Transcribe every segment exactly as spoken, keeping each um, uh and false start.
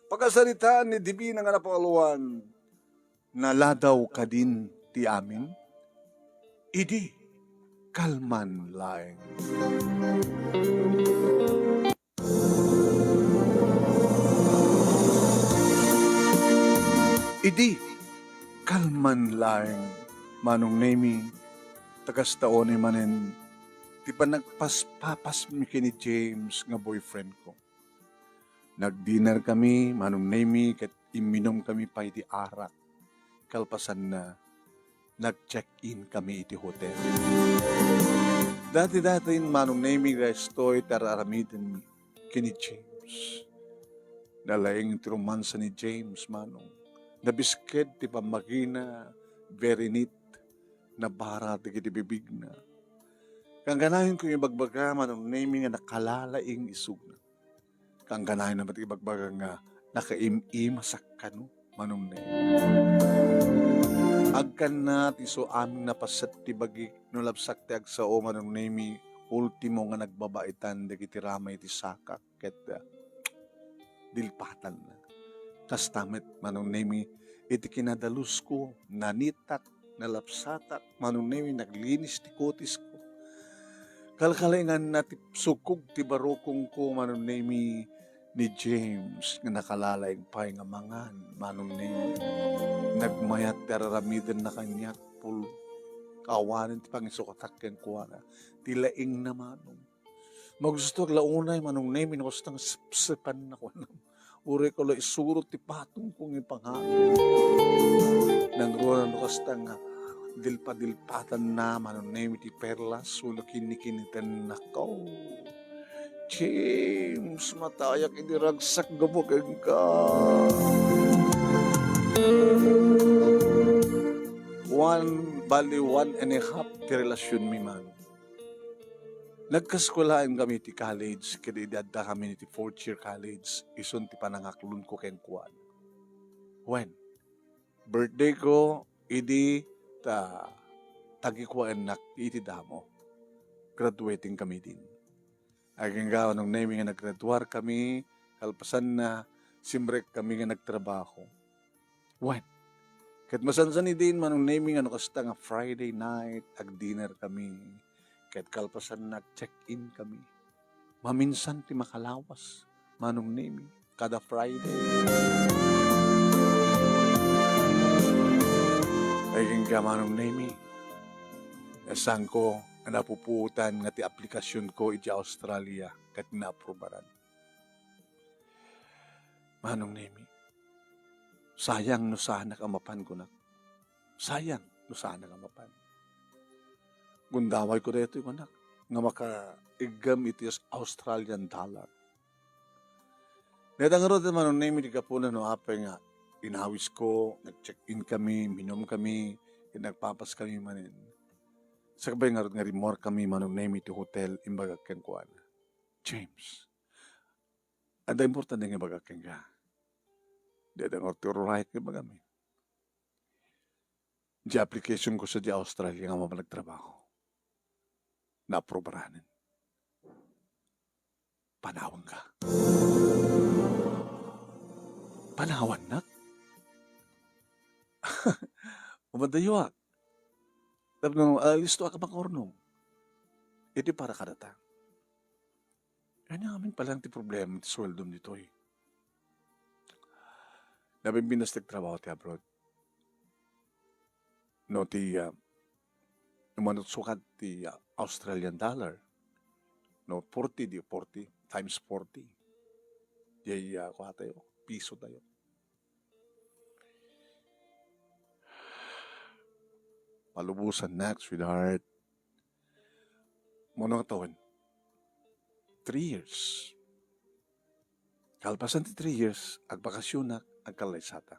Pakasaritaan ni Divina nga napanguloan, naladaw kadin ti amin? Idi, kalman laeng. Idi, kalman laeng, Manong Nemi, ta kasta unay manen ti panagpaspapasmi ken ni James nga boyfriend ko. Nagdinner kami, Manong Nemi, ket imminom kami pay ti arak. Kalpasanna, nag-check-in kami iti hotel. Dati-datin, Manong Nemi, daytoy ti ar-aramidenmi ken ni James. Nalaing ti romansa ni James, Manong. Nabisked ti pammagina, very neat, nabara dagiti bibigna. Kangkanayon ko ibagbaga, Manong Nemi, nga nakalalaing isuna. Kangkanayon met ibagbaga nga nakaim-imasak kano, Manong Nemi. Agkanna ti isu amin a paset ti bagik, no labsak ti agsao, Manong Nemi, ultimo nga nagbabaitan dagiti ramay ti sakak ket, ah, dilpatanna. Kasta met, Manong Nemi, iti kinadalusko, nanitak, nalabsatak, Manong Nemi, naglinis ti kutisko. Kalkalinganna ti sukog ti barukongko, Manong Nemi, ni James nga nakalalaing pay nga mangan, Manong Nemi. Nagmayat ti ar-aramidenna kaniak, pul-, awanen ti pangisukatak kenkuana. Ti laingna, Manong. Magusto aglaunay, Manong Nemi, no kasta nga sepsepanna, kuana. Uray ko la isurot ti patongko nga ipangayo. Nangruna no kasta nga dilpadilpatanna, Manong Nemi, ti perlas, uno kinnikinitanna. Kao, James, matayak idi ragsak gapu kenka. One, bali one and a half ti relasionmi, Manong. Nagkaeskuelaen kami iti college, ket idi adda kami iti fourth year college, isun ti panangaklonko kenkuana. Wen, birthday ko idi ta tagikuaennak iti damo. Graduating kami din. Agingga, Manong Nemi, nga naggraduar kami, kalpasanna, simrek kami nga nagtrabaho. Wen, ket masansan idin, Manong Nemi, nga no kasta nga Friday night, agdinner kami. Ket kalpasanna, nag-check-in kami. Maminsan ti makalawas, Manong Nemi, kada Friday. Ay, kenka, Manong Nemi, nasanko nga napupuotan nga ti aplikasionko iti Australia ket naaprubaran. Manong Nemi, sayang no saanak a mapan, kunak. Sayang no saanak a mapan. Gundawayko daytoy, kunak, nga makaiggem iti Australian dollar. Nadangro ti Manong Nemi ti gapuna no apay nga inawisko, nag-check-in kami, minum kami, ket nagpapas kami manen. Sakbay ngarud nga rimmuar kami, Manong Nemi, ti hotel, imbagak kenkuana, James, adda importante nga ibagak kenka. Dayta nga ti ururayek nga ibagami. Di application ko sa di Australia nga mapan agtrabaho. Naaprobaranen. Panawanka. Panawannak? Umadayuak. Tapno, ah, listo ak a makaurnong. Iti para kadata. Ania amin pala ti problema ti sueldom ditoy? Nabimbinas ti agtrabaho ti abroad. No ti, ah, no manusukad ti, ah, Australian dollar, no, forty, di forty times forty. Di, ah, kuha tayo, piso tayo. Malubosannak, sweetheart. Mano nga tawen? Three years. Kalpasan ti three years, agbakasionak, agkallaysata.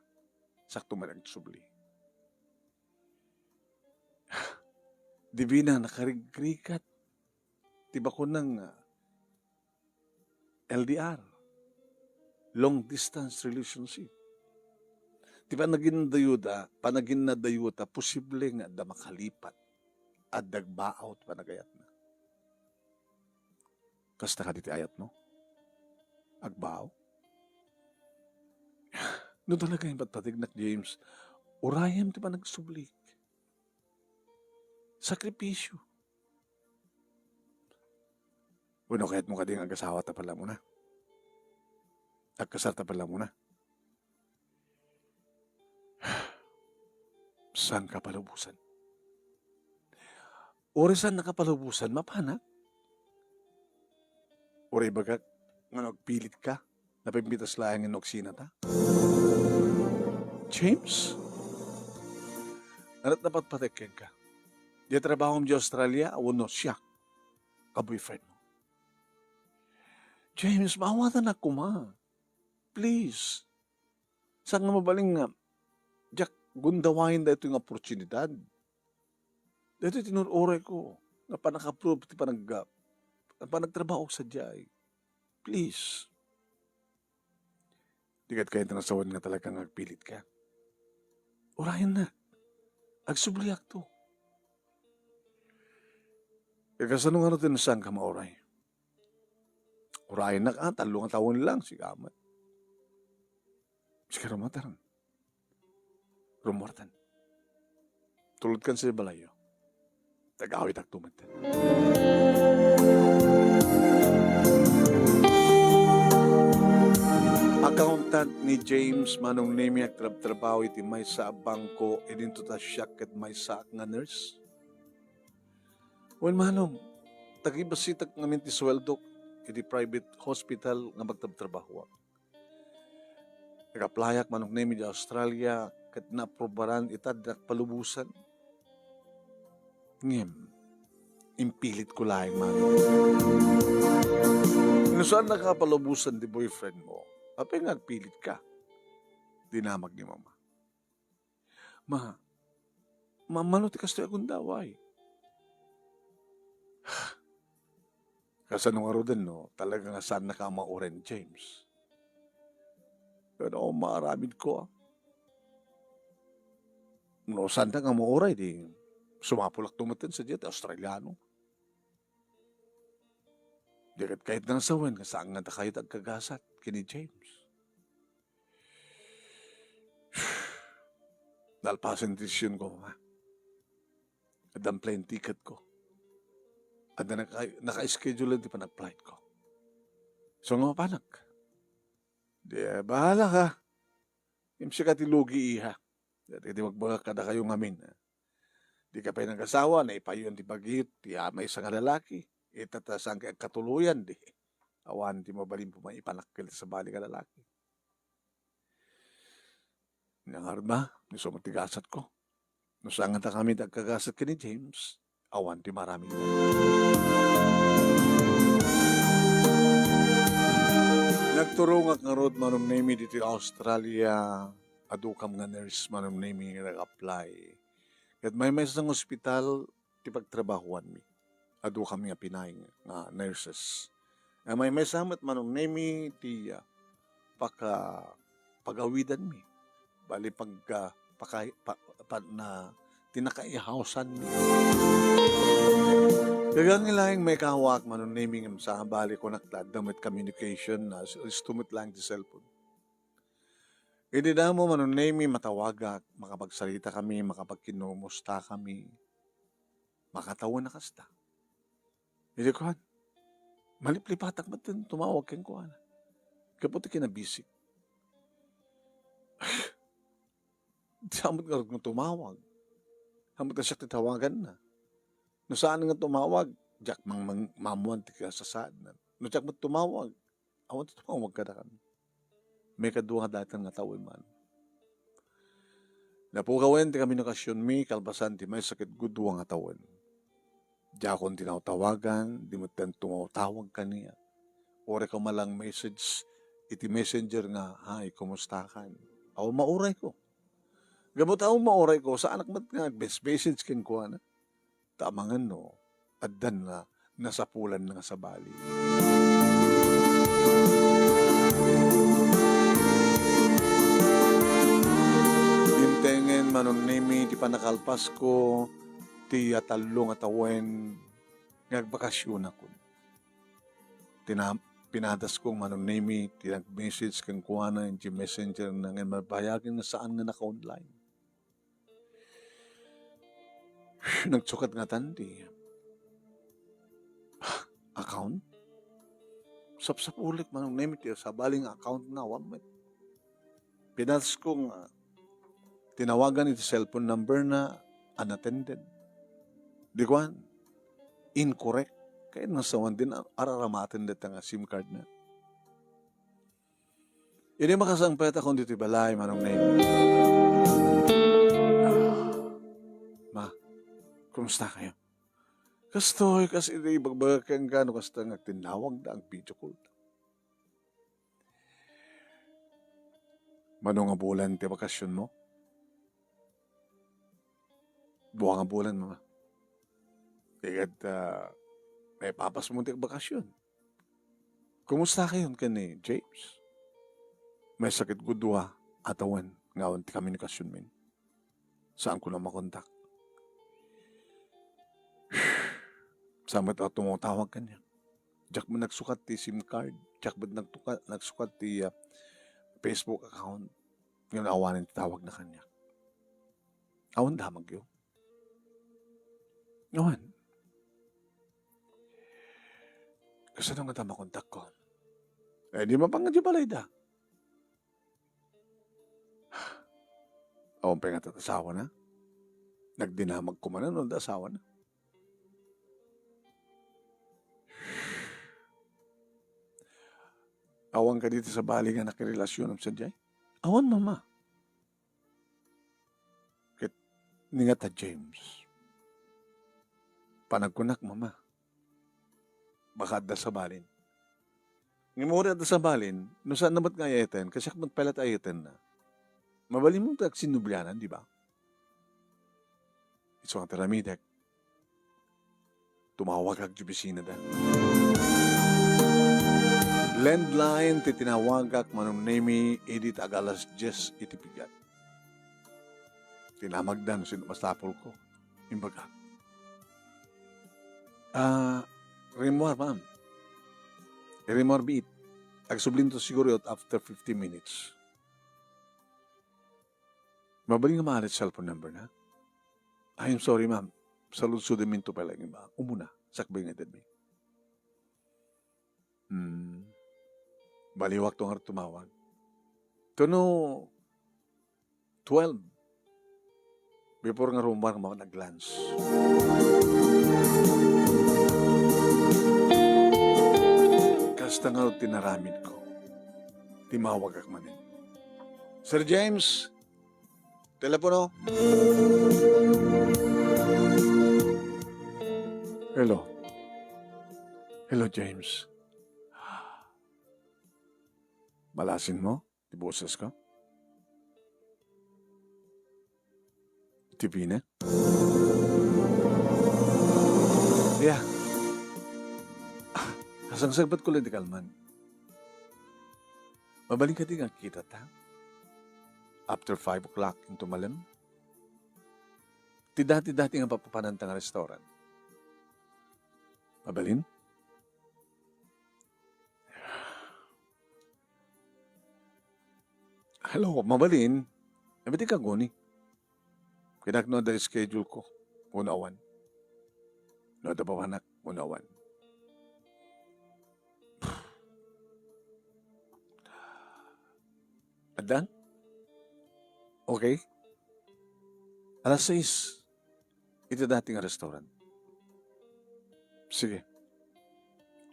Sakto met agsubli. Divina, nakarigrigat ti bakunang, ah, L D R, long distance relationship. Ti panaginnadayuda, panaginnadayuda, posible nga adda makalipat, adda agbaaw ti panagayatna. Kasta kadi ti ayatmo? Agbaaw? No talaga ipatpategnak, James, urayem ti panagsublik. Sakripisyo. Wenno kayatmo kadi nga agasawa ta pala muna? Agkasar ta pala muna? Saan ka palubosan? Uray saan nakapalubosan, mapanak? Uray ibagak nga no agpilit ka, napimpitas laeng no agsinata? James? Anat napatpatek kenka? Diay trabahom diay Australia, wenno siak a boyfriend mo? James, maawatanak koma. Please. Saan nga mabalin nga diak gundawayen daytoy nga oportunidad? Daytoy ti nur-uray ko nga panakaprove ti panag-, panagtrabaho sadiay. Please. Di ket kayat nga sawen nga talaga nga agpilit ka. Urayennak. Agsubliakto. E, kasano ngarud ti saan ka mauray? Urayennak, a, tallo nga tawen lang, sika met. Sika rummuar. Rummuartan. Tulodkan sa balayyo. Agawitakto metten. Accountant ni James, Manong Nemi, agtrabtrabaho iti maysa a bangko, idinto ta siak ket maysaak nga nurse. Wen, Manong, tagibasitak ngamin ti sueldok iti private hospital nga pagtrabtrabahoak. Nag-applyak, Manong Nemi, di Australia, ket naaprubaran ita, dinak palubosan. Ngem, impilitko laeng, Manong. No saan nakapalubosan ti boyfriend mo, apay nga agpilitka? Dinamag ni Mama. Ma, ma-, mano ti kastoy a gundaway? Kasano ngaruden no talaga nga saannaka a mauray, James? Pero maaramidko, a. No saannak a mauray, di sumapulakto metten sadiay ti Australiano. Di ket kayatna nga sawen nga saan nga dakayo ti agkagasat ken ni James. Nalpasen ti desisionko, Mama. Addan plane ticketko. Adda naka-, naka-schedule ti panag-flightko. So, nga mapanak? Di, bahala ka. Ngem sika ti lugi, iha. Dayta ti magbagak kadakayo ngamin, a. Dika pay nagasawa, naipayon ti bagihit ti, a, maysa nga lalaki. Ita ta saanka agkatuloyan, di. Awan ti mabalin pay maipanakkel ti sabali nga lalaki. Nangarud, Ma, isu met ti gasatko. No saan nga dakami ti agkagasat ken ni James, awan ti maramid. Nagturongak ngarud, Manong Nemi, ditoy Australia. Adukam nga nurse, Manong Nemi, nga nag-apply. Ket maymaysa nga ospital ti pagtrabahoanmi. Adukami nga pinaay nga nurses. Nga maymaysa met, Manong Nemi, ti, a, paka-, pagawidanmi. Bali pag, a, paka-, pa-, pa-, na, ti nakaihawsanmi. Gagangi laeng maikawaak, Manong Nemi, ngem sa, bali kunak ta adda met communication, a, isu met laeng ti cellphone. Idi damo, Manong Nemi, matawagak, makapagsaritakami, makapagkinumusta kami, makatawen a kasta. Idi kuan, maliplipatak met ti tumawag kenkuana. Gapu ti kinabisik. Di met ngarud nga tumawag. Hamet a siak ti tawaganna. No saan nga tumawag, diak mang-, mang-, maammuan ti kasasaadna. No diak met tumawag, awan ti tumawag kadakami. Maikadua nga daytan nga tawen, Manong. Napukawen ti komunikasionmi kalpasan ti maysa ket gudua nga tawen. Diakon tinawtawagan, di metten tumawtawag kaniak. Uray koma lang message iti messenger nga, "Hi, kumusta ka?" Awan maurayko. Gapu ta awan maurayko, saanak met nga agmes-message kenkuana. Ta amangan no addan nga nasapulanna nga sabali. Dimtengen, Manong Nemi, ti panakalpasko ti a tallo nga tawen nga agbakasionakon. Tinam-, pinadasko, Manong Nemi, ti nag-message kenkuana iti messenger na nga mabayagen nga saan nga naka-online. Nagsukat ngatan ti account. Sapsapulik, Manong Nemi, ti sabali nga account na, awan met. Pinadasko nga tinawagan iti cellphone number na, unattended. Di kuan, incorrect. Kaya nasawan din, ar-, araramaten deta nga SIM card na. Idi makasangpetakon ditoy balay, Manong Nemi. Ah, Ma, kumusta kayo? Kastoy, kas idi ibagbagak kenka no kasta nga agtinnawag da, ag-video call. Mano nga bulan ti bakasyon mo? Dua nga bulan, Mama. Ikat, ah, maipapas mo ti bakasyon. Kumusta kayon ken ni James? Maysakit gudua a tawen nga awan ti komunikasyonmin. Saanko na makontak. Saan met a tumatawag kaniak. Diak met nagsukat ti SIM card. Diak met nagtuka-, nagsukat ti, ah, Facebook account. Ngem awanen ti tawagna kaniak. Awan damagyo. Awan. Kasano ngata makontakko? Eh, di mapangadi balayda. Awan pay ngata asawana? Nagdinamag ko manen no adda asawana? Awan kadi ti sabali nga nakirelasyon sadiay? Awan, Mama. Ket ni ngata James. Panagkunak, Mama. Baka adda sabalin. Ngem uray adda sabalin, no saanna met nga ayayten, kasiak met pay latta ayaytenna. Mabalinmo ti agsinnublianan, di ba? Isu nga ti aramidek, tumawagak iti opisinada. Landline ti tinawagak, Manong Nemi, idi ta ag-alas dies iti pigad. Tinamagda no sino masapulko. Imbagak, "Ah, rimmuar, ma'am. Rimmuar biit. Agsublinto siguro yot after fifteen minutes." Mabalin nga maalit cellphone number na. "I'm sorry, ma'am. Saludsodem minto pay laeng, ma'am. Umuna, sakbay nga itedmi." Hmm. Baliwakto nga tumawag. Tuno twelve. Before nga rummuar nga nag-lunch. Kasta nga ti naramidko. Timawagak manen. "Sir James, telepono." Hello. Hello, James. Malasin mo ti bosesko? Ti pine? Yeah. Ah, nasangsagbatko la ti kalman. Mabalin kadi nga agkitata? After five o'clock into malem? Ti dati-dati nga papapananta nga restaurant. Mabalin? Hello, mabalin? Abiti ka guni? Kinak no adda schedule ko, wenno awan. No adda papanak, wenno awan. Adda? Okay. Alas sais. Iti dati nga restaurant. Sige.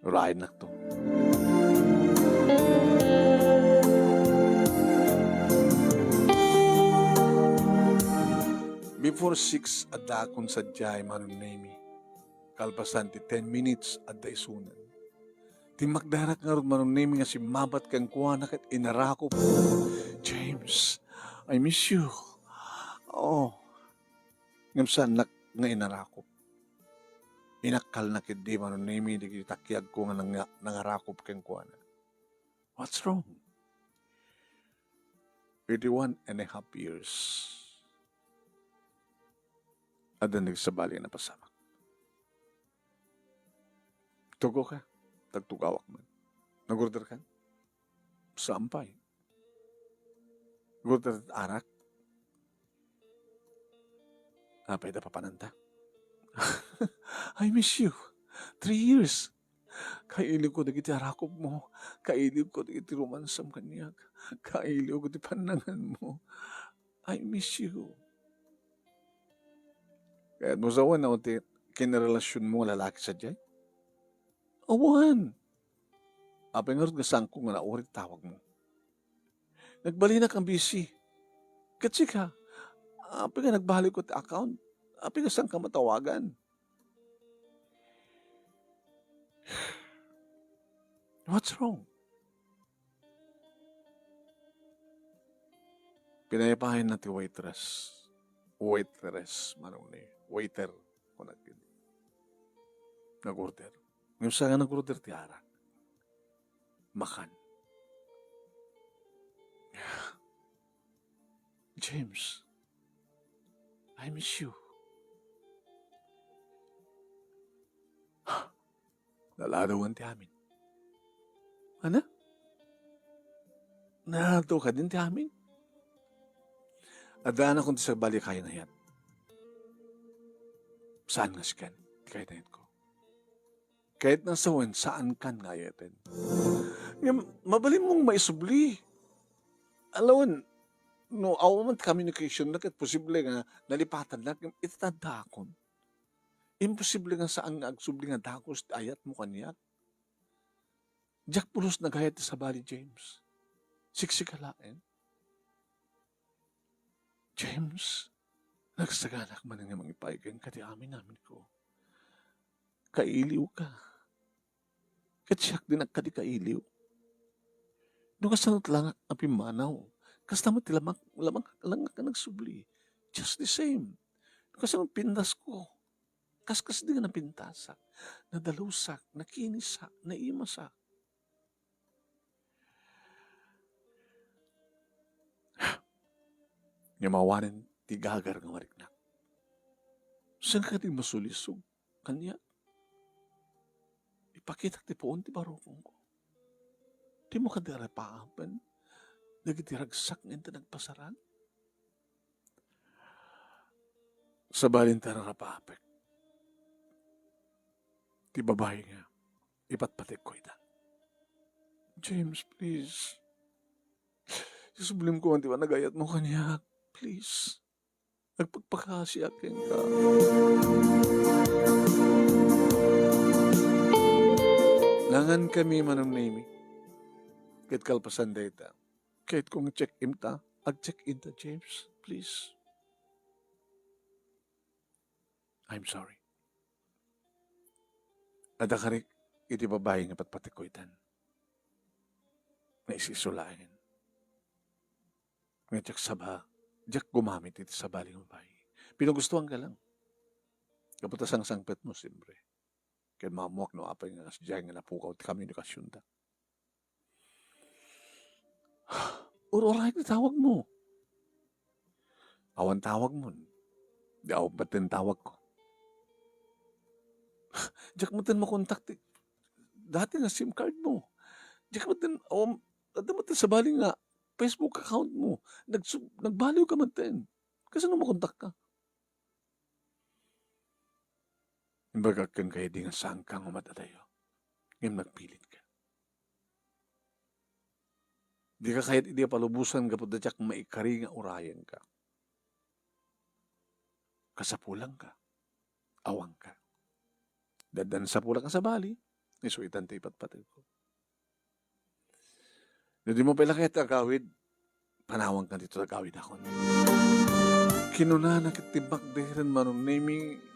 Uraennakto. Before six, addaakon sadiay, Manong Nemi. Kalpasan ti ten minutes, adda isunan. Timmakdarak ngarud, Manong Nemi, nga simmabat kenkuana ket inarakop. "James, I miss you." Oh. Ngem saannak nga inarakop. Inakkalna ketdi, Manong Nemi, dagiti takiagko nga nanga-, nangarakop kenkuana. What's wrong? Iti one and a half years, adda nagsabali a napasamak. Tugo ka, tagtugawak man. Nag-order ka? Saan pay? Nag-order arak? Apay da papananta? I miss you. Three years. Kailiwko dagiti arakupmo. Kailiwko dagiti romansam kaniak. Kailiwko ti pannanganmo. I miss you. Kayatmo sawen no ti kinrelasionmo nga lalaki sadiay? Awan. Apay ngarud nga saanko nga nauray ti tawagmo? Nagbalinak nga busy. Ket sika, apay nga nagbaliko ti account? Apay nga saanka matawagan? What's wrong? Pinayapayan na ti waitress. Waitress, manong ni. Waiter, kunak ket. Nag-order. Ngem sa nga nag-order ti arak. Makan. James, I miss you. Naladawan ti amin. Ana? Naladaw kadin ti amin? Addanakon ti sabali a kainayat. Saan nga sikan ti kainayatko? Ket no sawen, saankan nga ayaten. Ngem, mabalinmong maisubli. Alawen, no awan man communication na, ket posible nga nalipatannak, ngem ita addaakon. Imposible nga saan nga agsubli nga dagus ti ayatmo kaniak. Diak pulos nagayat ti sabali, James. Siksika laeng. James, nagsaganak manen nga mangipaay kenka ti amin-aminko. Kailiwka. Ket siak dinak kadi kailiw. No kasano ti langak a pimmanaw, kasta met ti lamak-, lamak-, langak a nagsubli. Just the same. No kasano pintasko, kaskasdi nga napintasak, nadalusak, nakinisak, naimasak. Ngem awanen ti gagar nga mariknak. Saan kadi masulisog kaniak? Ipakitak ti puon ti barukongko. Dimo kadi arapaapen dagiti ragsak nga inta nagpasarag? Sabalin ta rarapapek ti babai nga ipatpategko ita. James, please. Isublimko man ti panagayatmo kaniak. Please. Agpakpakaasiak kenka. Nangankami, Manong Nemy. Ket kalpasan dayta, kayatko nga check-in ta. Ag-check-in ta, James, please. I'm sorry. Adda karik iti babai nga patpategko itan. Nga is-isu laeng. Nga diak saba, diak gumamit iti sabali nga babai. Pinagustuanka lang. Gapu ta sangsangpetmo, siempre. Ket maammoak no apay nga kasdiay nga napukaw ti komunikasionta. Ur-uray ti tawagmo. Awan tawagmon. Di awan pati tawagko. Diak met makontak ti dati nga SIM card mo. Diak met, awan, adda met sabali nga Facebook account mo. Nagsub-, nagbaliw ka met. Kasano makontak ka? Imbagak kenka idi nga saanka nga umat adayo, ngem nagpilitka. Dika kayat idi a palubosan gapu ta diak maikari nga urayenka. Kasapulangka, awanka. Daddan sapulak a sabali, isu itan ti ipatpategko. No dimo pay la kayat agawid, panawanka ditoy agawidakon. Kinunana ket ti bakderen, Manong Nemy,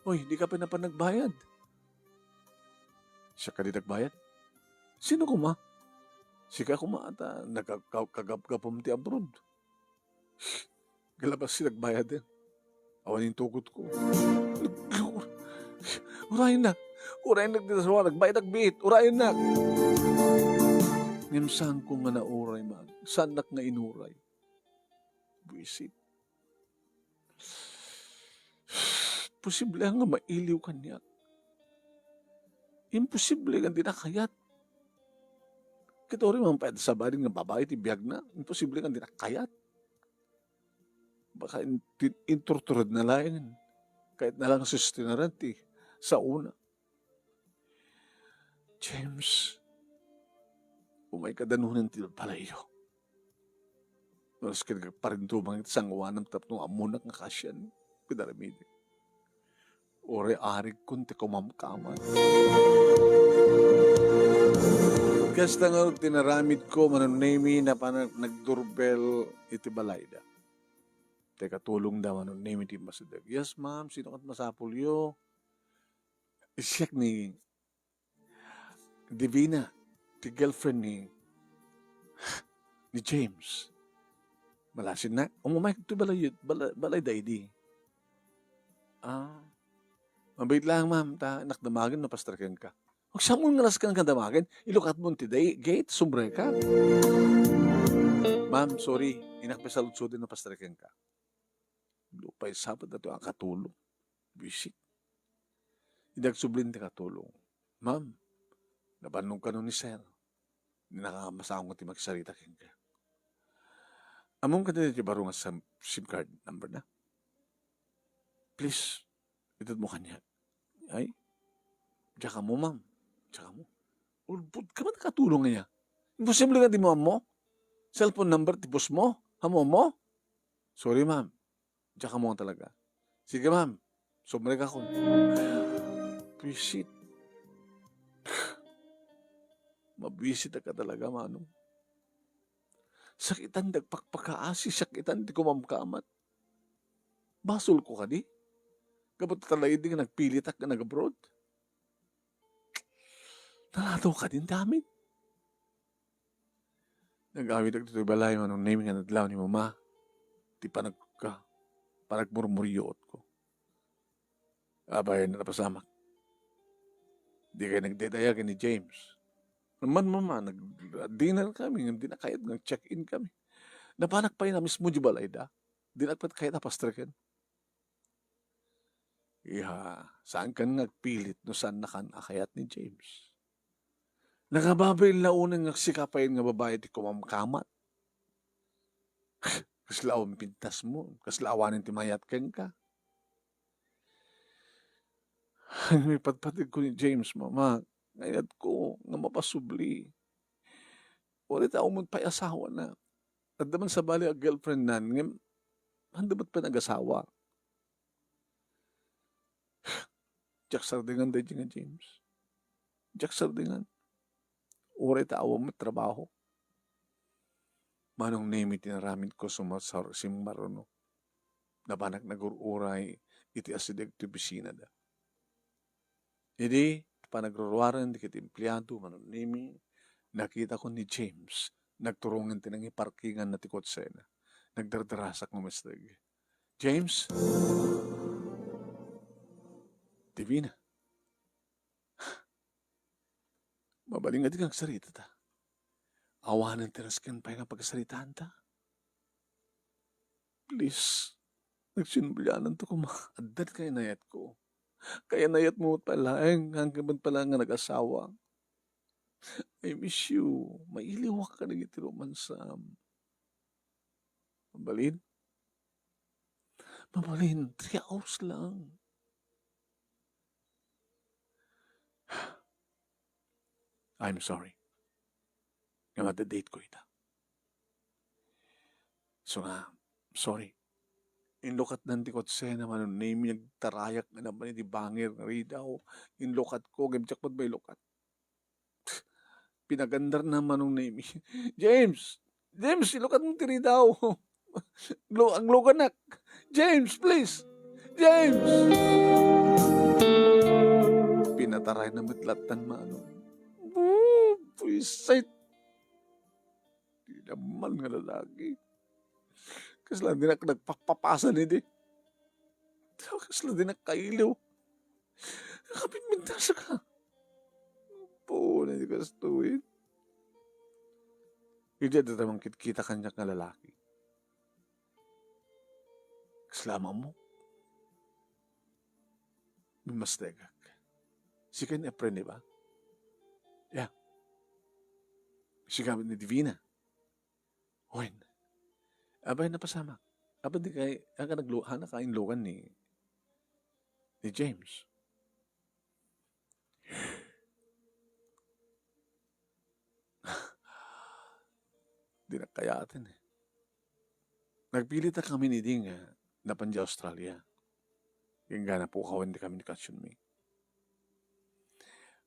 "Oy, dika pay napan nagbayad." "Siak kadi nagbayad? Sino koma?" "Sika koma, ta nagkagapgapum ti abroad." Galabas ti nagbayad, eh. Awan intugotko. Urayennak. Urayennak ti nasawa. Nagbayad agbiit. Urayennak. Ngem saanko nga nauray man. Saannak nga inuray. Buisit. Posible nga mailiw kaniak. Imposible nga di na kayat. Ket uray man pay adda sabali nga babai ti biagna, imposible nga dinak kayat. Baka in-, ti-, inturturedna laeng. Kayatna lang sustenaran ti saona. James, umayka danunen ti balayyo. Nasken nga parindumang iti sangoanam tapno ammonak nga kasian ti aramidek. Uray arigkon ti kumamkamat. Kasta ngarud ti naramidko, Manong Nemy, napanak nagdurbel iti balayda. Ti katulongda, Manong Nemy, ti immasideg. "Yes, ma'am. Sino ket masapulyo?" "Siak ni Divina, ti girlfriend ni, ni James." "Malasinak? Umay iti balay, balay, balayda idi." "Ah, mabiit laeng, ma'am, ta innak damagen no pastor kenka." "Agsamoen nga alaskan nga damagen, ilukatmon ti day-, gate, sumreka." "Ma'am, sorry, innak pay saludsodin no pastor kenka." Nupay sabet daytoy a katulong. Buisit. Idi agsubli ti katulong, "Ma'am, nabannog kano ni sir. Di nakamasakit ti magsarita kenka. Ammom kadi ti baro nga sim-, SIM card number na? Please, itedmo kaniak." "Ay, diak ammo, ma'am. Diak ammo." "Ulbodka man a katulong aya. Imposible nga dimo ammo. Cellphone number ti boss mo, ammo mo?" "Sorry, ma'am. Diak ammo talaga." "Sige, ma'am. Sumrekakon." Buisit. Mabuisit ka talaga, Manong. Sakitan ti agpakpakaasi, sakitan ti kumamkamat. Basolko kadi? Gapu ta talaga idi nga nagpilitak nga nag-abroad. Naladaw kadi ti amin. Nag-awidek ditoy balay, Manong Nemy, nga adlaw ni Mama. Ti panag-, ka-, panagmurmuriootko. Apay, napasamak. Dikay nagdaydayaw ken ni James. Ngem, Mama, nag-dinner kami, ngem di na kayat nga check-in kami. Napanak pay na mismo di balayda. Dinak pay kayat a pastreken. Iya, saankan nga agpilit no saannakan a kayat ni James. Nakababain la unay nga sika pay nga babai ti kumamkamat. Kasla awan pintasmo, kasla awanen ti mayat kenka. Ay, ipatpategko ni James, Mama, nga inatko nga mapasubli. Uray ta umon pay asawana. Adda man sabali a girlfriendnan, ngem haan da met pay nagasawa. Diak sardingan daydi nga James. Diak sardingan. Uray ta awan met trabaho. Manong Nemy, ti inaramidko sumasar-, simmaruno. Napanak nagur-uray iti asideg ti opisinada. Idi panagruruaren dagiti empleado, Manong Nemy, nakitakon ni James, nagturongen ti nangiparkinganna ti kotsena. Nagdardarasak nga umesteg. "James?" "Divina." "Mabalin nga dika agsaritata. Awanen ti nasken pay nga pagarsaritaanta. Please, nagsinubliananto koma. Adda ti kayanayatko. Kayanayatmo met pay laeng, haan ka met pay laeng nga nagasawa. I miss you. Mailiwak kadagiti romansam." "Mabalin? Mabalin, three hours lang." "I'm sorry. Nga madadate ko ita." So nga, sorry. Inlukatnan ti kotsena, Manong Nemy, nagtarayak nga napan iti bangir nga ridaw. Inlukatko, ngem diak met mailukat. Pinagandarna, Manong Nemy. "James! James, ilukatmo ti ridaw! Aglu-, agluganak! James, please! James!" Pinatarayna met lattan, Manong. Boo! Buisit! Ti naman nga lalaki. Kasla dinak nagpapapasan idi. Kasla dinak kailiw. Nakapinpintas ka. Puno di kastoy. Idi adda ta mangkitkita kaniak nga lalaki. Kasla mo. Mimmastegak. Sika ni Efren, di ba? Yeah. Sika ni Divina. Wen. Abay, napasamak. Abay, di kay, aga naglu-, hana ka inlugan ni, ni James. Di na kayaten eh. Nagpilita kami ni Ding nga napan di Australia. Inggana pukawen ti komunikasionmi.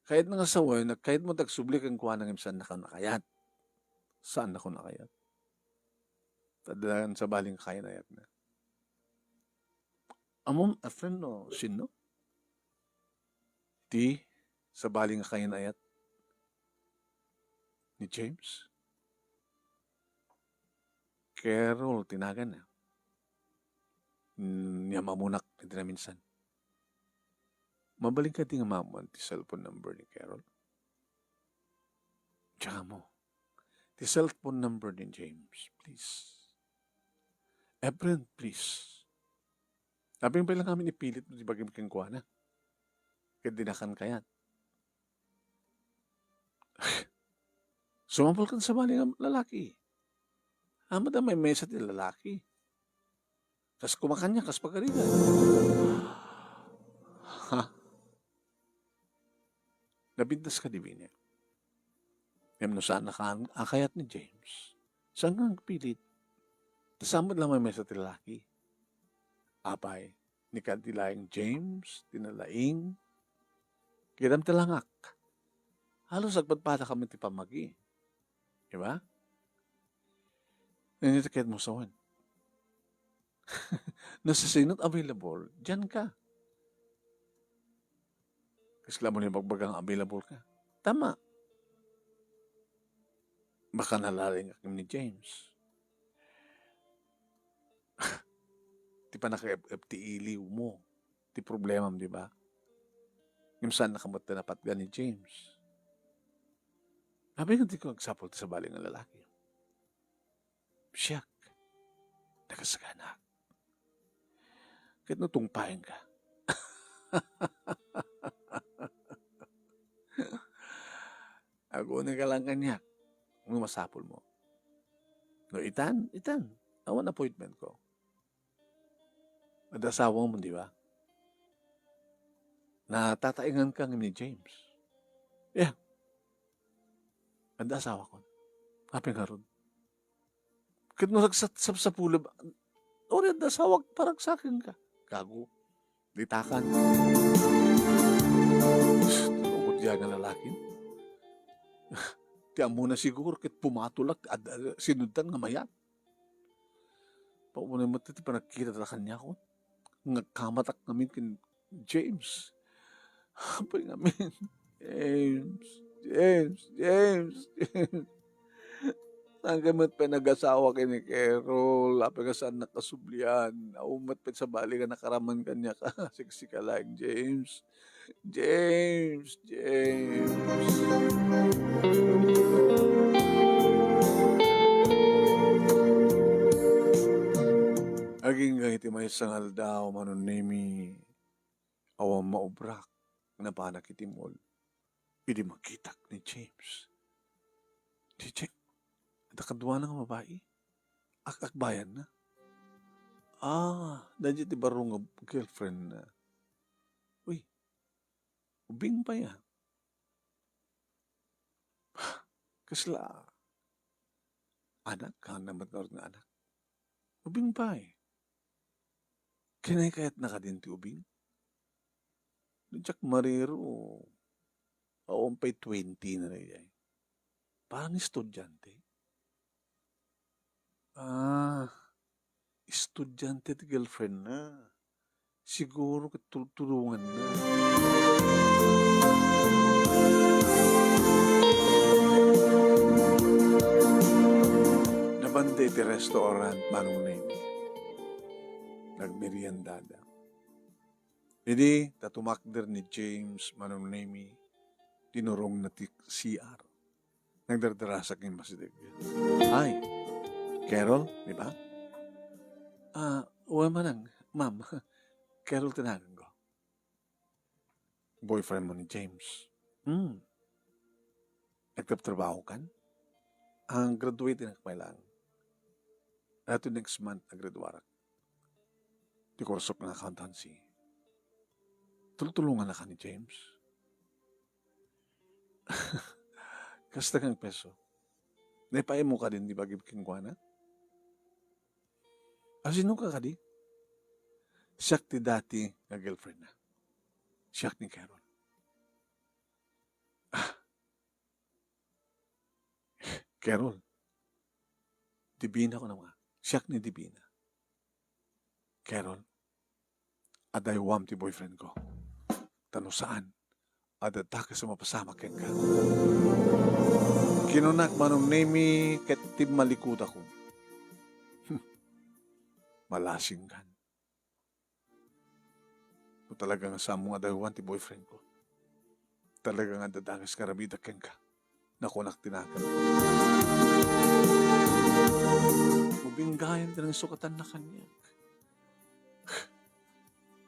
Kayatna nga sawen, nagkayat mo tagsubli kenkuana ngem saannaka nakayat. Saannaka nakayat. Tadaan sabali nga kainayatna. Ammom, Efren, no sinno? Ti sabali nga kainayat ni James? Carol ti naganna. Mm, ni amamunak iti naminsan. Mabalinka ti nga maammuan ti cellphone number ni Carol? Diak ammo. Ti cellphone number ni James, please. Efren, please. Apay nga pay la ngamin ipilit mo ti bagim kenkuana. Ket dinakan kayat. Sumapulkan sabali nga lalaki. Ammom a maymaysa ti lalaki. Kas kumakanyak, kas pagarigan. Ha? Napintas ka, Divina. Ngem no saannaka a kayat ni James, saan nga agpilit? Ta saan met la maymaysa ti lalaki? Apay, ni kadi laeng James, ti nalaing. Kitam ti langak. Halos agpadpadakami ti pammagi. Di ba? Ngem iti kayat mo sawen. No siasino't available, diyan ka. Kasla mo ni bagbaga nga available ka. Tama. Baka nalaling ka ni James. Ti panaka-F F ti iliw mo. Ti problemam, di ba? Ngem saannaka met ti napatgan ni James. Apay nga dika agsapul ti sabali nga lalaki. Siak, nakasaganak. Ket no tungpaenka, aguneka lang kaniak no masapulmo. No itan, itan. Awan appointmentko. Adda asawam, di ba? Natataenganka ngem ni James. Yeah. Adda asawakon. Apay ngarud? Ket no nagsat-, sapsapulem, uray adda asawak, paragsakenka. Gago. Ditakan. Ugot diay nga lalaki. Ti ammona siguro ket pumatolak, ad-, ad-, sinudtan nga mayat. Paunay met ti panagkitata kaniak, oh. Nga agkamatak ngamin ken James. Apay ngamin. James, James, James, James. Saan ka met pay nagasawa ken ni Carol? Apay nga saan nakasublian? Awan met pay sabali nga nakaraman kaniak. Siksika laeng, James. James, James. Agingga iti maysa nga aldaw, Manong Nemy, awan maubrak, napanak iti mall. Idi makitak ni James. Ni Ja-, adda kaduana nga babai. Ak-, akbayanna. Ah, daydiay ti baro nga girlfriendna. Uy, ubing pay a. Kasla anak, kaanna met ngarud nga anak. Ubing pay. Kinaykayatna kadin ti ubing? No diak mariro, awan pay twenty na daydiay. Parang estudyante. Ah, estudyante ti girlfriendna. Siguro ket tultulonganna. Napanda iti restaurant, Manong Nemy. Nagmeriendada. Idi ta tumakder ni James, Manong Nemy, tinurongna ti C R. Nagdardarasak nga immasideg. Hi, Carol, di ba? Ah, wen, manang, ma'am. Carol ti naganko. Boyfriend mo ni James. Hmm. Nagtrabtrabaho kan? Ang graduatenak pay laeng. Ato next month, agraduarak. Ti kursok nga accountancy. Tultulongannaka ni James. Kasta nga peso. Naipaaymo kadin ti bagim kenkuana? A, sinoka kadi? Siak ti dati nga girlfriendna. Siak ni Carol. Ah. Carol. Divina ko naman. Siak ni Divina. Carol, adaywam ti boyfriend ko. Ta no saan, adda dakes a mapasamak kenka. Kinunak, Manong Nemy, ket timmalikudakon. Hmm. Malasingkan. No talaga nga saanmo nga adaywan ti boyfriend ko, talaga nga adda dakes nga aramidak kenka. Nakunak ti nagan. Ubing gayam ti nangsukatan na kaniak.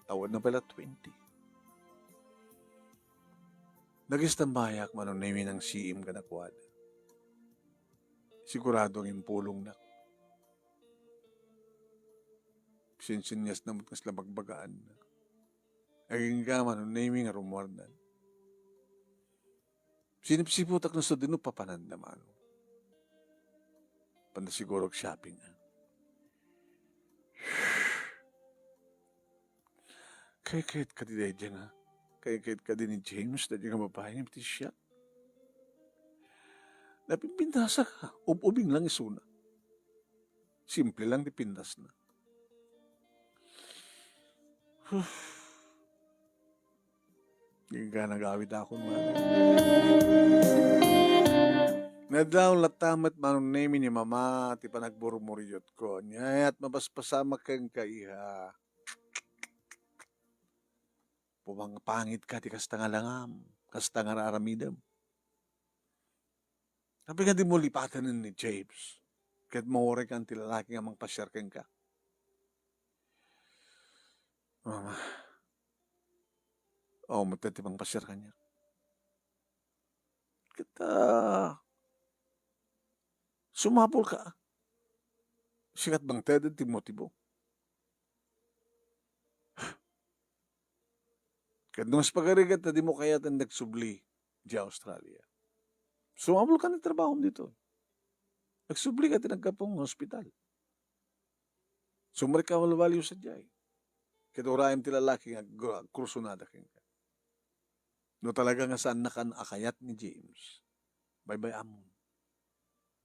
Tawad na pala twenty. Nagistambayak, Manong Nemy, nang siim kadakuada. Sigurado nga impulongnak. Sinsinniasna met nga sla bagbagaanna. Agingga, Manong Nemy, nga rummuardan. Sinipsiputak no sadino papananda, Manong. Panda siguro ag-shopping, ah. Kaykayat kadi daydiay nga? Kaykayat kadi ni James daydiay nga babai nga iti siak? Napimpintasaka. Ub-ubing lang isuna. Simple lang ti pintasna. Agingga, nagawitakon, Manong. Naddaw latta met, Manong Nemy, ni Mama ti panagmurmuriotko. Ania, ket mapaspasamak kenka, iha. Pumangpangitka ti kasta nga langam, kasta nga ar-aramidem. Apay nga dimo lipatanen ni James ket maurekan ti lalaki nga mangpasiar kenka? Mama, awan met ti mangpasiar kaniak. Ket, ah, sumapulka. Sika ti mangted ti motibo. Ket no mas pagarigat ta dimo kayaten nga agsubli idiay Australia, sumapulka ti trabahom ditoy. Agsublika ti naggapu nga ospital. Sumrekka balbaliw sadiay. Ket urayem ti lalaki nga ag-, agkursunada kenka. No talaga nga saannakan a kayat ni James, baybay-amon.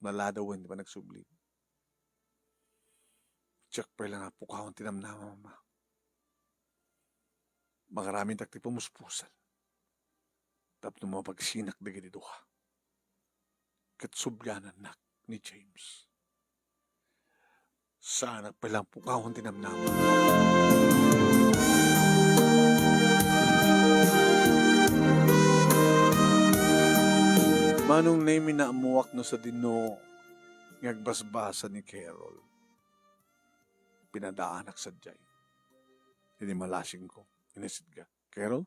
Naladawen ti panagsubli. Diak pay la nga pukawen ti namnama, Mama. Mangaramidtak ti pamuspusan tapno mapagsinak dagiti dua. Ket sublianannak ni James. Saanak pay la nga pukawen ti namnama. Manong Nemy, naammoak no sadino nga agbasbasa ni Carol. Pinadaanak sadiay. Idi malasingko, inisitga. Carol?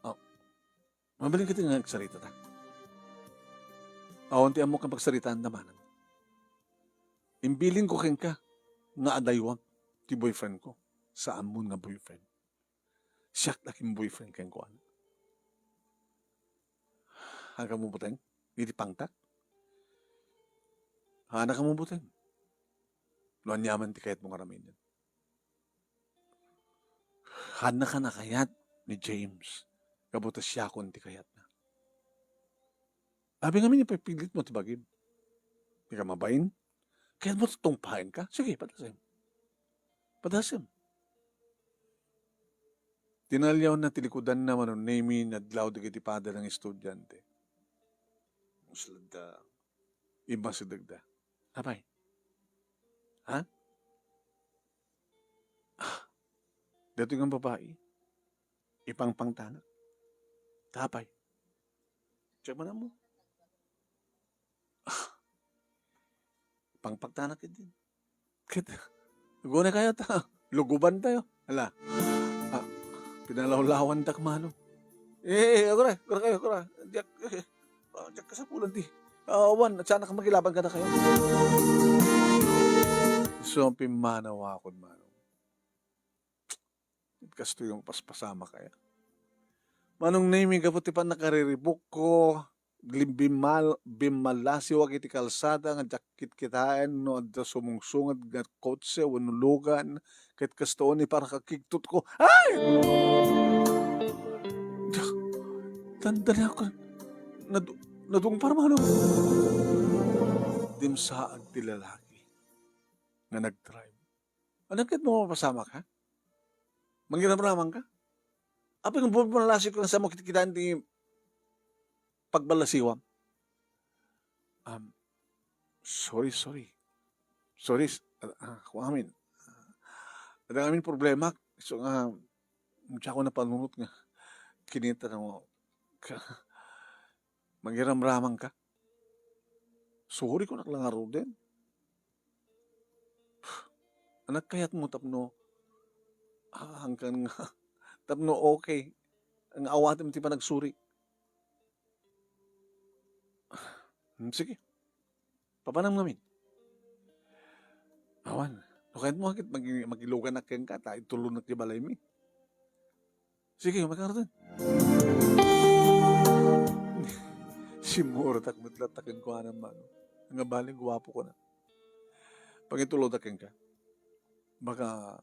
Ah, mabalin kadi nga agsaritata? Awan ti ammok nga pagsaritaanda, manang. Imbilinko kenka nga adaywam ti boyfriend ko. Saanmon nga boyfriend. Siak ti akin boyfriend kenkuana. Haanka mabuteng iti pangtak? Haanka mabuteng no aniaman ti kayatmo nga aramiden. Haannakan a kayat ni James, gapu ta siakon ti kayatna. Abi ngamin, ipipigitmo ti bagim. Dika mabain? Kayatmo ta tungpaenka? Sige, padasem. Padasem. Tinaliawna ti likudanna, Manong Nemy, nadlaw dagiti padana nga estudiante. Musladda, immasidegda. Apay? Ha? Ah, datoy nga babai, ipangpangtanak. Apay? Diak man ammo. Ah, ipangpangtanak idi. Ket, agunay kayo ta, lugubantayo. Ala, ah, pinalawlawandak, Manong. Eh, eh, agura, agura kayo, agura. Diak, eh, ah, diak kasapulan ti Ah, awan, saanak makilaban kadakayo. So, pimmanawakon, Manong. Kastoy nga mapaspasamak aya. Manong Nemi, gapu ti pannakariribukko, lim-, bimmal-, bimmallasiwak iti kalsada nga diak kitkitaen no adda sumungsungad nga kotse wenno lugan, ket kastoon ni parakakigtotko. Ay! Dandaniak, nadu-, nadungpar, Manong. Dimsaag ti lalaki nga nagdrive. Ania ket no mapasamak, ha? Mangiramramanka? Apay nga bumalasiw ka nga saan mo kitkitaen ti pagballasiwam? Um, sorry, sorry. Sorry, s-, ah, ah, kuan amin. Ah, adda amin problema. So nga, diak napanunot nga kinita mo. Ka-, mangiramramanka? Sorry kunak la ngaruden. Ania kayatmo tapno, ah, hangkan nga, tapno okay, nga awatem ti panagsuri. Hmm, sige. Papanam ngamin. Awan. No kayatmo, ket mag-, magiluganak kenka, ta itulonak ti balaymi. Sige, makaruten. Simmurtak met latta kenkuana, Manong. Nga bale, guapo ko na. Pangitulodak kenka. Baka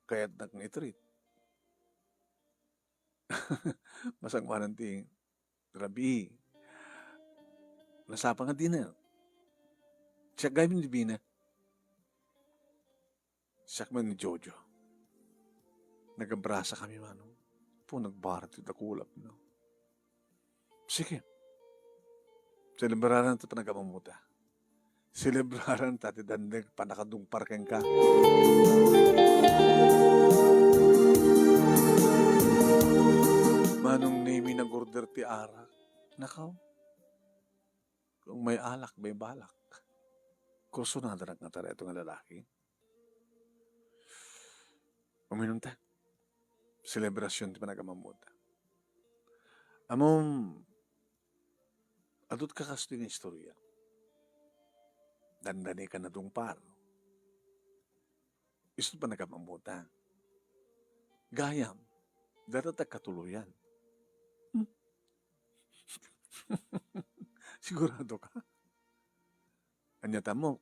kayatnak nga i-treat. Masangoanan ti rabii. Nasapa nga dinner. Siak gayam ni Bina. Siak man ni Jojo. Nagabrasa kami, Manong. Po, nagbarat ti dakulap, no? Sige. Selebraran ta panagamamuta. Selebraran ta ti dandeg panakadungpar kenka. Manong Nemi nag-order ti arak. Nakaw. Kung may alak, may balak. Kursunada nga tareto nga lalaki. Uminum ta. Selebrasyon ti panagamamuta. Ammom, adut ka kastoy nga istorya. Dandani ka nadungpar. Isu panagamamuta. Gayam, data ta katuloyan. Hmm? Sigurado ka? Ania tammo?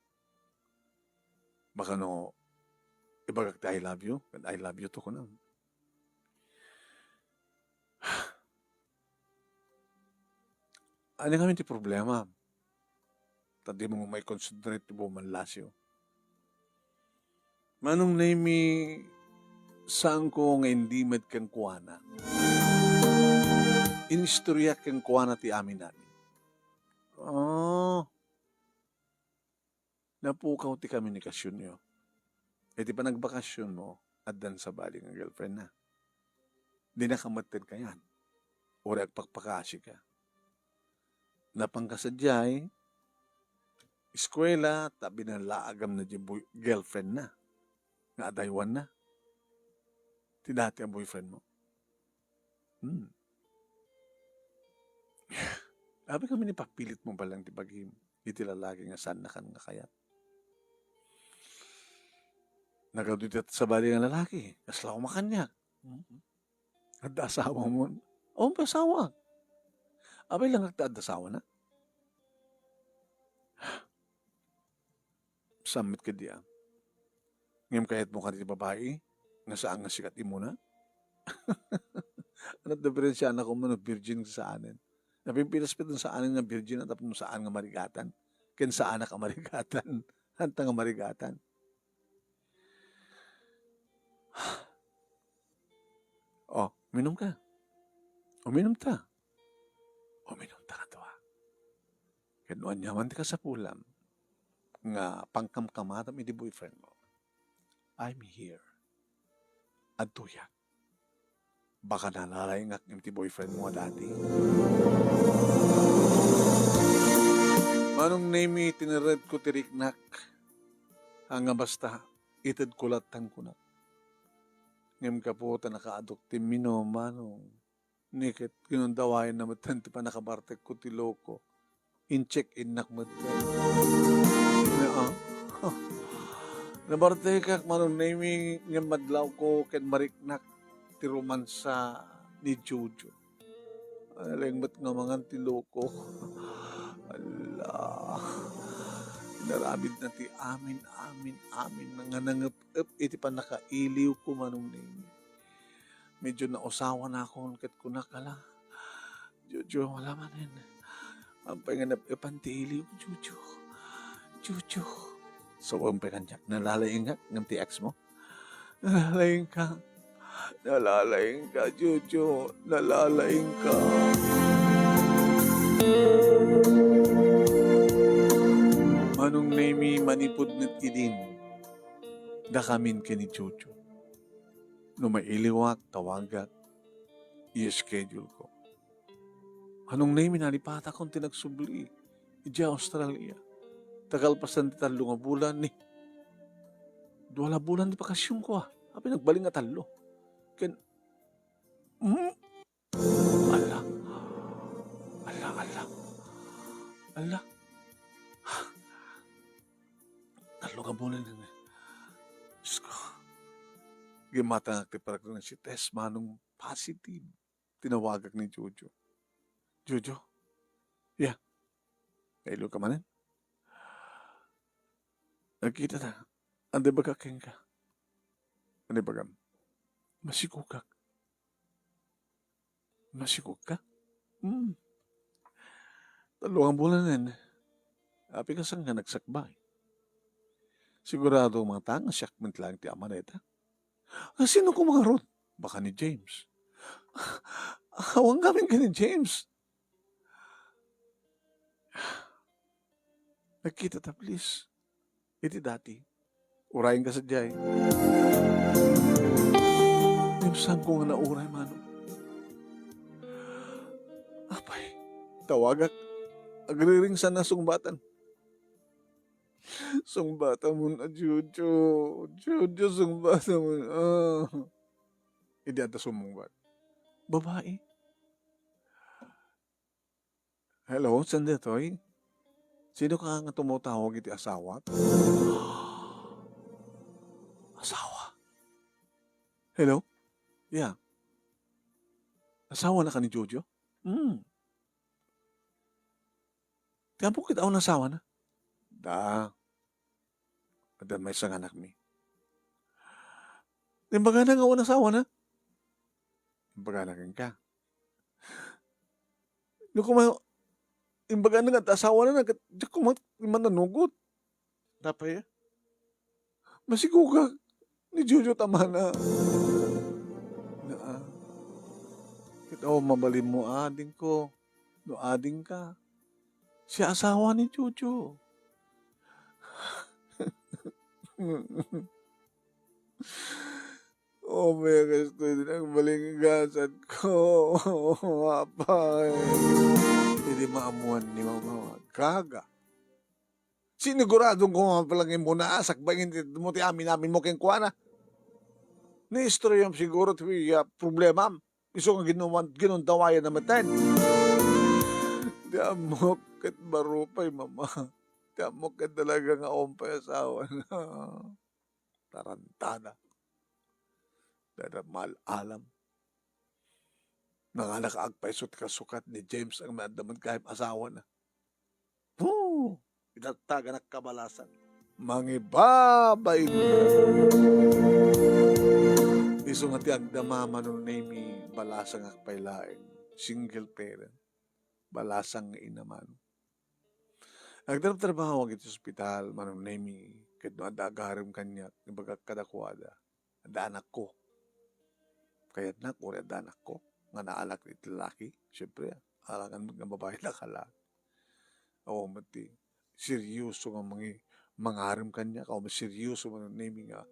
Baka no ibagak ti I love you, ket I love you too, kunam. Ania ngamin ti problema? Ta dimo maikonsiderar ti bumalasiw. Manong Nemi, saanko nga indimed kenkuana. Inistorya kenkuana ti amin-amin. Ah, napukaw ti komunikasyonyo. Iti panagbakasyonmo, addan sabali nga girlfriendna. Dinaka met kayat. Uray agpakpakasika. Napanka sadiay eskuela, ta binallaagamna diay boy-, girlfriendna nga adaywanna ti dati a boyfriendmo. Hmm. Apay ngamin ipapilitmo pay laeng ti bagim iti lalaki nga saannakan nga kayat? Nagadu ti sabali nga lalaki, kasla ko makaniak. Mm. Adda asawamon? Awan pay asawa. Apay langak ta adda asawana? Saan met kadi, a. Ngem kayatmo kadi ti babai nga saan nga sika ti immuna? Ania ti diferensiana koma no virgin ken saanen? Napimpilas pay ti saanen nga virgin tapno saan nga marigatan, ken saanak a marigatan. Anta nga marigatan? Oh, uminum ka. Uminum ta. Uminum ta kadua. Ket no ania man ti kasapulam nga pangkamkamatam iti boyfriend mo, I'm here. Adtoyak. Baka nalalayngak iti boyfriend mo a dati. Manong Nemi, tineredko ti riknak. Ania basta, itedko latta, kunak. Ngem gapu ta nakaadok ti minum, Manong, ni ket ginundawayanna metten ti pannakabartekko ti loko. in-check-innak met. Nga, ah, nabartekak, Manong Nemi, ngem madlawko ken mariknak ti romansa ni Jojo. Nalengmet nga mangan ti loko. Ala, inaramidna ti amin, amin, amin nga nangep-ep iti pannakailiwko, Manong Nemi. Medyo nausawanakon ket kunak, ala, Jojo, wala manen. Ampay nga nap-epan ti iliw, Jojo. Jojo. Sawem pay kaniak, nalalaingak ngem ti ex mo? Nalalaingka. Nalalaingka, Jojo. Nalalaingka. Manong Nemi, manipud met idin, dakamin ken ni Jojo. No mailiwak, tawagak, i-schedule ko. Manong Nemi, nalipatakon ti nagsubli idiay Australia. Ta kalpasan ti tallo nga bulan ni, dua la bulan ti bakasionko, ah. Apay nagbalin nga tallo. Ken, mm? Ala. Ala, ala. Ala. Tallo nga bulan ni. Diyos ko. Gimatangak ti pregnancy test, Manong, positive. Tinawagak ni Jojo. Jojo? Ya. Nailo ka manen? Nagkita ta. Anda ibagak kenka? Ano ibagam? Masigugak. Masigug ka? Hmm. Tallo nga bulan nen. Apay ka saan nga nagsakbay? Sigurado man ta nga siak met laeng ti ama dayta. Ah, sino koma ngarud? Baka ni James. Awan ngamin ken ni James. Nagkita ta, please. Iti dati. Urayen ka sadiay. Ngem saanko nga nauray, Manong. Apay, tawagak. Agriring sana sungbatan. Sungbatamon a Jojo. Jojo, sungbatamon a. Idi adda sumungbat. Babai. Hello, saan daytoy? Sino ka nga tumutawag iti asawak? Asawa? Hello? Yeah. Asawa na ka ni Jojo? Hmm. Ti ammok ket awan asawana? Da. Adda maysa nga anakmi. Imbagana nga awan asawana? Imbagana kenka. No kuma, imbagana nga adda asawana, ket diak koma mananugot. Apay? Masigugak ni Jojo ta amana. Naa. Ket awan mabalinmo, adingko. No adingka, siya asawa ni Jojo. Oh, may kastoy din ang baling gasat ko. Apay. Idi maammuan ni Mama, gaga. Siniguradon ko nga palangin mo na, sakbay nga ti, mo ti amin-amin mo kenkuana. Ni istorya siguro ti, ah, problema. Isu nga ginuman-, ginundawayan na meten. Ti ammok ket baro pay, Mama. Ti ammok ket talaga nga awan pay asawana. Tarantada. Dada mal alam. Nanganak agpayso ti kasukat ni James nga adda met gayam asawana. Pu! Idattaganak kabalasan. Mangibabain. Isu nga ti agdama, Manong Nemi, balasangak pay laeng. Single parent. Balasang nga ina, Manong. Agtrabtrabahok iti ospital, Manong Nemi, ket no adda agarem kaniak, ibagak kadakuada, adda anakko. Kayatnak, uray adda anakko, nga naalak iti lalaki. Siyempre, alangan met nga babae nakala. Awan met ti seryoso nga mangi-, mangarem kaniak, awan met seryoso, Manong Nemi, nga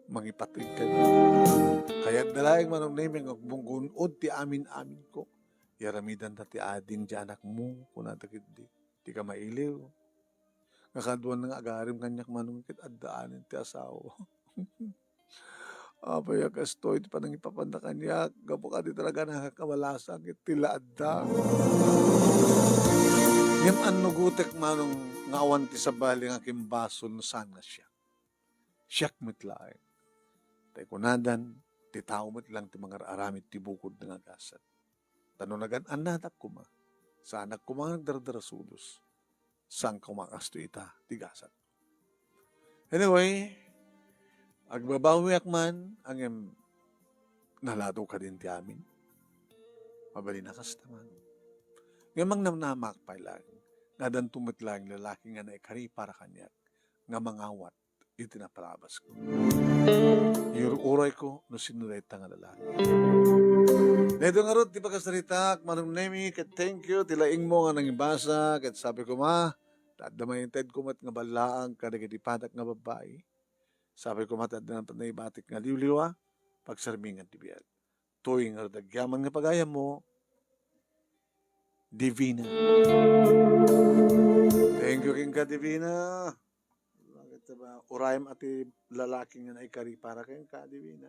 mangipateg kaniak. Kayatda laeng, Manong Nemi, nga agbugun-od ti amin-aminko. Iaramidanta ti ading ti anakmo, kunada ketdi. Dika mailiw. Nga kaduana nga agarem kaniak, Manong, ket addaanen ti asawa. Apay a kastoy ti panangipapanda kaniak, gapu kadi talaga nakakabalasang iti laadda. Ngem annugotek manong nga awan ti sabali nga kimbasol no saan nga siak. Siak met laeng. Tay kunadan, ti tao met lang ti mangar-aramid ti bukod nga gasat. Ta no nagan-annadak koma, saanak koma nga nagdardarasudos. Saan koma kastoy ita ti gasat. Anyway, agbabawiak man, ngem naladaw kadin ti amin. Mabalin a kasta man. Ngem mangnamnamak pay laeng, nga addanto met laeng lalaki nga naikari para kaniak, nga mangawat iti napalabasko. Iur-urayko no sino dayta nga lalaki. Daytoy ngarud ti pakasaritaak, Manong Nemi, ket thank you ti laingmo nga nangibasa, ket sabi koma, ta adda maintedko met nga ballaang kadagiti padak nga babbai. Sabi koma, ta adda naibatik nga liwliwa, pagsarmingan ti biag. Toy ngarud agyaman nga pagayammo, Divina. Thank you kenka, Divina. Bakit ba? Urayem a ti lalaki nga naikari para kenka, Divina.